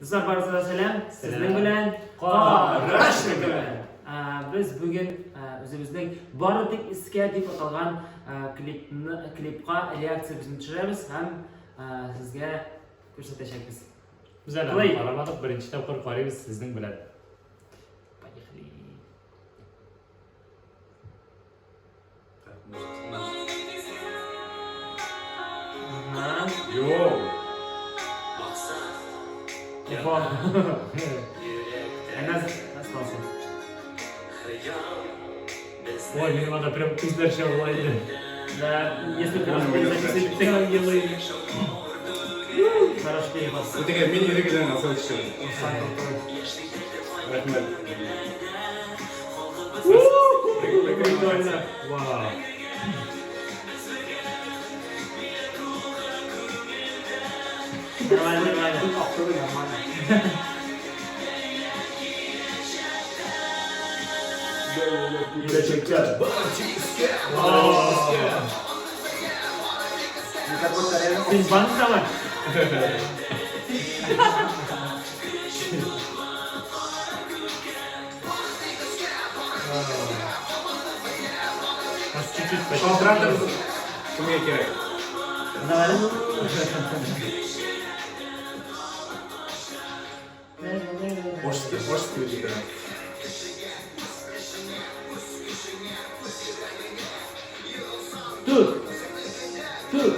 Дуслар, барыгызга да сәлам. Сезнең белән Караш Без бүген үзебезнең бары тик искә дип аталган клипны клипка реакциябезне төшерәбез һәм сезгә күрсәтәчәкбез. Без әле аны карамадык, беренче тапкыр карыйбыз сезнең белән. Поехали. Ага. Йоу. Телефон. Әнә остался. Ой, минем анда прям күзләр чагыла иде. Да, несколько раз записывать. Ангелы. Хороший переход. Бу теге мин ирегедән асыл төште. Рәхмәт. Прикольно. Вау. Нормально, нормально. Нормально. Киләчәккә. Ну, как будто реально Син банкамы? Нас чуть-чуть Шалтыратыгыз. Кемгә кирәк? Давай. Ош ош стиле. Тут. Тут.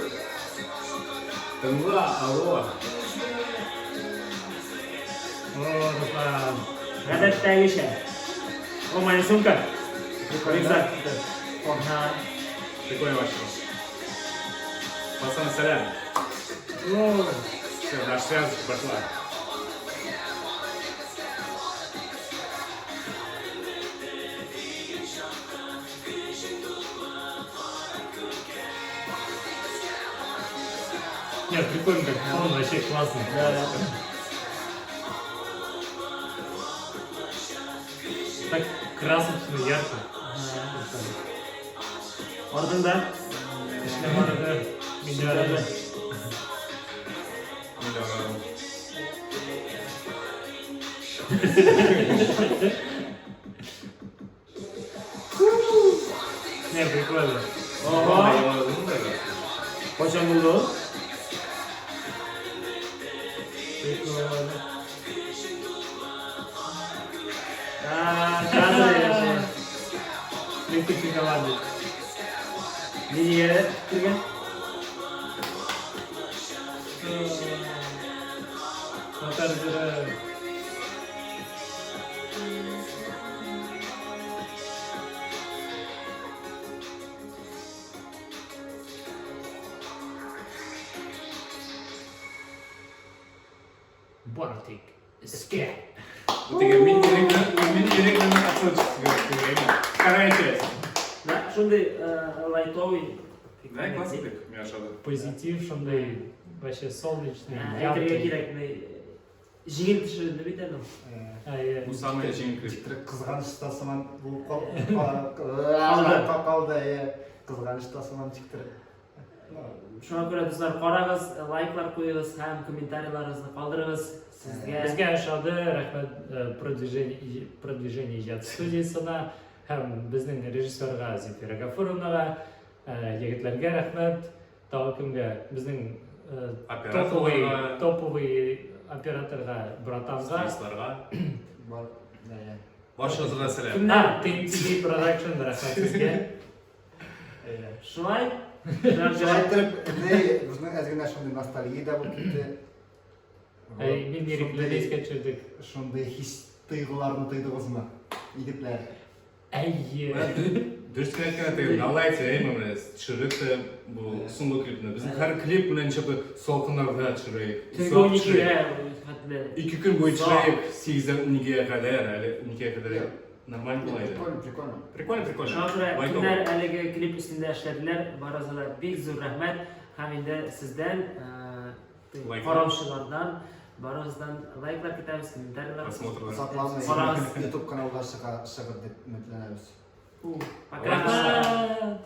Тыңла, алло. О, Руслан. Гадәттәгечә. О, моя сумка. Рюкзак. Ага. Прикольно вообще. Пацаны, сәлам. О, Все, наша связочка пошла. Нет, прикольно, как фон вообще классный. Да, да. Так красочно, ярко. Артында. Эшләп арады, мин дә арады. Мин дә арадым. Не, прикольно. Ого. Еладым да. Кайчан булды ул? Прикольно. А, хәзер яши. Летучий голландец. Нигә кергән? Татар җыры. Бары тик искә. Бу теге мин ирекле, мин ирекле асыл төште. Вторая часть. Да, шундый лайтовый. Да, классный клип, миңа ошады. Позитив шундый, вообще солнечный, Әйтергә яркий. кирәк, менә җиңел төшерелде бит әле. Әйе. Бу самый җиңел клип. Тик кызганыч та сыман булып Калды. калды, иә. Кызганыч та сыман чиктер. Шуңа күрә, дуслар, карагыз, лайклар куегыз һәм комментарийларыгызны калдырыгыз. Сезгә Безгә ошады, рәхмәт продвижение иҗат студиясенә һәм безнең режиссерга Земфира Гафуровнага, егетләргә рәхмәт. Тагы кемгә? Безнең топовый Операторларга, топовый операторга, братанга. стилистларга. Бар, иә. Баршагызга сәлам. Кемнәр? А, TNTV Production, рәхмәт сезгә. Иә. Шулай. Шулай итеп, не, безнең әз генә шундый ностальгия дә булып китте. Әй, мин ирекле искә төшердек. Шундый хис тойгыларны тойдыгызмы, егетләр? Әйе. Дөрес кенә әйткәндә теге давайте, әйме менә төшердек тә бу соңгы клипны. Безнең һәр клип белән ничек салкыннарда төшерәйек. Төнге Озак 12-гә төшерәйек. хәтле. 2 көн буе Озак. төшерәйек, 8-дән 12-гә кадәр, әле 12-гә кадәр нормаль була иде. Прикольно, прикольно. Прикольно, прикольно. Шуңа күрә Лайтово. кемнәр әлеге клип өстендә эшләделәр, барыгызга да бик зур рәхмәт. Һәм инде сездән, Лайклар. караучылардан, барыгыздан лайклар көтәбез, комментарийлар. Просмотрлар. Озакламый Карагыз. YouTube каналга чыга чыгыр дип өметләнәбез. Пока. Рәхмәт.